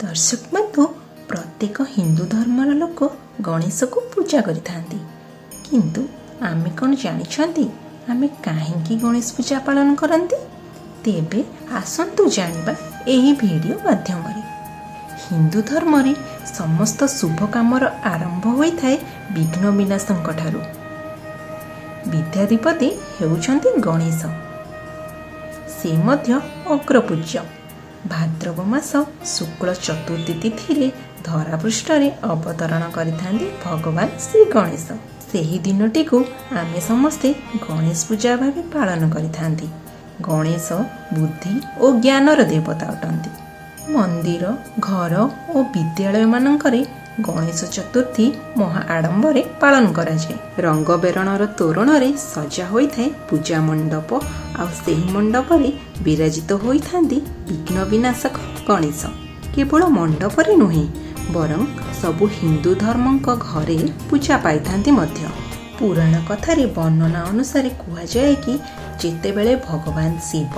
ଦର୍ଶକ ବନ୍ଧୁ, ପ୍ରତ୍ୟେକ ହିନ୍ଦୁ ଧର୍ମର ଲୋକ ଗଣେଶକୁ ପୂଜା କରିଥାନ୍ତି। କିନ୍ତୁ ଆମେ କ'ଣ ଜାଣିଛନ୍ତି ଆମେ କାହିଁକି ଗଣେଶ ପୂଜା ପାଳନ କରନ୍ତି? ତେବେ ଆସନ୍ତୁ ଜାଣିବା ଏହି ଭିଡ଼ିଓ ମାଧ୍ୟମରେ। ହିନ୍ଦୁ ଧର୍ମରେ ସମସ୍ତ ଶୁଭ କାମର ଆରମ୍ଭ ହୋଇଥାଏ ବିଘ୍ନ ବିନାଶଙ୍କ ଠାରୁ। ବିଦ୍ୟାଧିପତି ହେଉଛନ୍ତି ଗଣେଶ, ସେ ମଧ୍ୟ ଅଗ୍ରପୂଜ୍ୟ। ଭାଦ୍ରବ ମାସ ଶୁକ୍ଳ ଚତୁର୍ଥୀ ତିଥିରେ ଧରାପୃଷ୍ଠରେ ଅବତରଣ କରିଥାନ୍ତି ଭଗବାନ ଶ୍ରୀ ଗଣେଶ। ସେହି ଦିନଟିକୁ ଆମେ ସମସ୍ତେ ଗଣେଶ ପୂଜା ଭାବେ ପାଳନ କରିଥାନ୍ତି। ଗଣେଶ ବୁଦ୍ଧି ଓ ଜ୍ଞାନର ଦେବତା ଅଟନ୍ତି। ମନ୍ଦିର, ଘର ଓ ବିଦ୍ୟାଳୟମାନଙ୍କରେ ଗଣେଶ ଚତୁର୍ଥୀ ମହା ଆଡ଼ମ୍ବରେ ପାଳନ କରାଯାଏ। ରଙ୍ଗ ବେରଣର ତୋରଣରେ ସଜା ହୋଇଥାଏ ପୂଜା ମଣ୍ଡପ, ଆଉ ସେହି ମଣ୍ଡପରେ ବିରାଜିତ ହୋଇଥାନ୍ତି ବିଘ୍ନ ବିନାଶକ ଗଣେଶ। କେବଳ ମଣ୍ଡପରେ ନୁହେଁ, ବରଂ ସବୁ ହିନ୍ଦୁ ଧର୍ମଙ୍କ ଘରେ ପୂଜା ପାଇଥାନ୍ତି ମଧ୍ୟ। ପୁରାଣ କଥାରେ ବର୍ଣ୍ଣନା ଅନୁସାରେ କୁହାଯାଏ କି ଯେତେବେଳେ ଭଗବାନ ଶିବ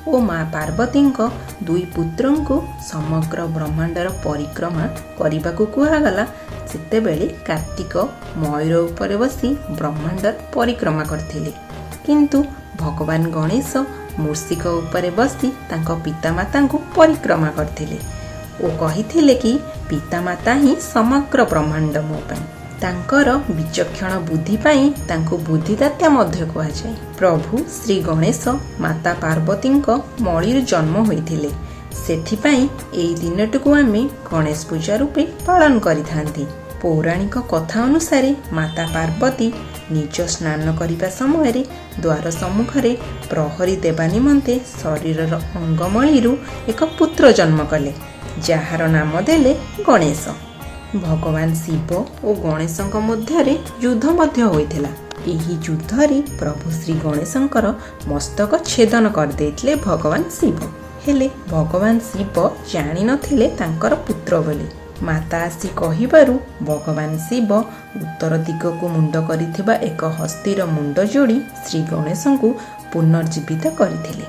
ଓ ମା ପାର୍ବତୀଙ୍କ ଦୁଇ ପୁତ୍ରଙ୍କୁ ସମଗ୍ର ବ୍ରହ୍ମାଣ୍ଡର ପରିକ୍ରମା କରିବାକୁ କୁହାଗଲା, ସେତେବେଳେ କାର୍ତ୍ତିକ ମୟୂର ଉପରେ ବସି ବ୍ରହ୍ମାଣ୍ଡର ପରିକ୍ରମା କରିଥିଲେ, କିନ୍ତୁ ଭଗବାନ ଗଣେଶ ମୂଷିକ ଉପରେ ବସି ତାଙ୍କ ପିତାମାତାଙ୍କୁ ପରିକ୍ରମା କରିଥିଲେ ଓ କହିଥିଲେ କି ପିତାମାତା ହିଁ ସମଗ୍ର ବ୍ରହ୍ମାଣ୍ଡ ମୋ ପାଇଁ। ତାଙ୍କର ବିଚକ୍ଷଣ ବୁଦ୍ଧି ପାଇଁ ତାଙ୍କୁ ବୁଦ୍ଧିଦାତା ମଧ୍ୟ କୁହାଯାଏ। ପ୍ରଭୁ ଶ୍ରୀ ଗଣେଶ ମାତା ପାର୍ବତୀଙ୍କ ମଳିରୁ ଜନ୍ମ ହୋଇଥିଲେ, ସେଥିପାଇଁ ଏହି ଦିନଟିକୁ ଆମେ ଗଣେଶ ପୂଜା ରୂପେ ପାଳନ କରିଥାନ୍ତି। ପୌରାଣିକ କଥା ଅନୁସାରେ ମାତା ପାର୍ବତୀ ନିଜ ସ୍ନାନ କରିବା ସମୟରେ ଦ୍ୱାର ସମ୍ମୁଖରେ ପ୍ରହରୀ ଦେବା ନିମନ୍ତେ ଶରୀରର ଅଙ୍ଗମଳିରୁ ଏକ ପୁତ୍ର ଜନ୍ମ କଲେ, ଯାହାର ନାମ ଦେଲେ ଗଣେଶ। ଭଗବାନ ଶିବ ଓ ଗଣେଶଙ୍କ ମଧ୍ୟରେ ଯୁଦ୍ଧ ମଧ୍ୟ ହୋଇଥିଲା। ଏହି ଯୁଦ୍ଧରେ ପ୍ରଭୁ ଶ୍ରୀ ଗଣେଶଙ୍କର ମସ୍ତକ ଛେଦନ କରିଦେଇଥିଲେ ଭଗବାନ ଶିବ। ହେଲେ ଭଗବାନ ଶିବ ଜାଣିନଥିଲେ ତାଙ୍କର ପୁତ୍ର ବୋଲି। ମାତା ଆସି କହିବାରୁ ଭଗବାନ ଶିବ ଉତ୍ତର ଦିଗକୁ ମୁଣ୍ଡ କରିଥିବା ଏକ ହସ୍ତୀର ମୁଣ୍ଡ ଯୋଡ଼ି ଶ୍ରୀ ଗଣେଶଙ୍କୁ ପୁନର୍ଜୀବିତ କରିଥିଲେ।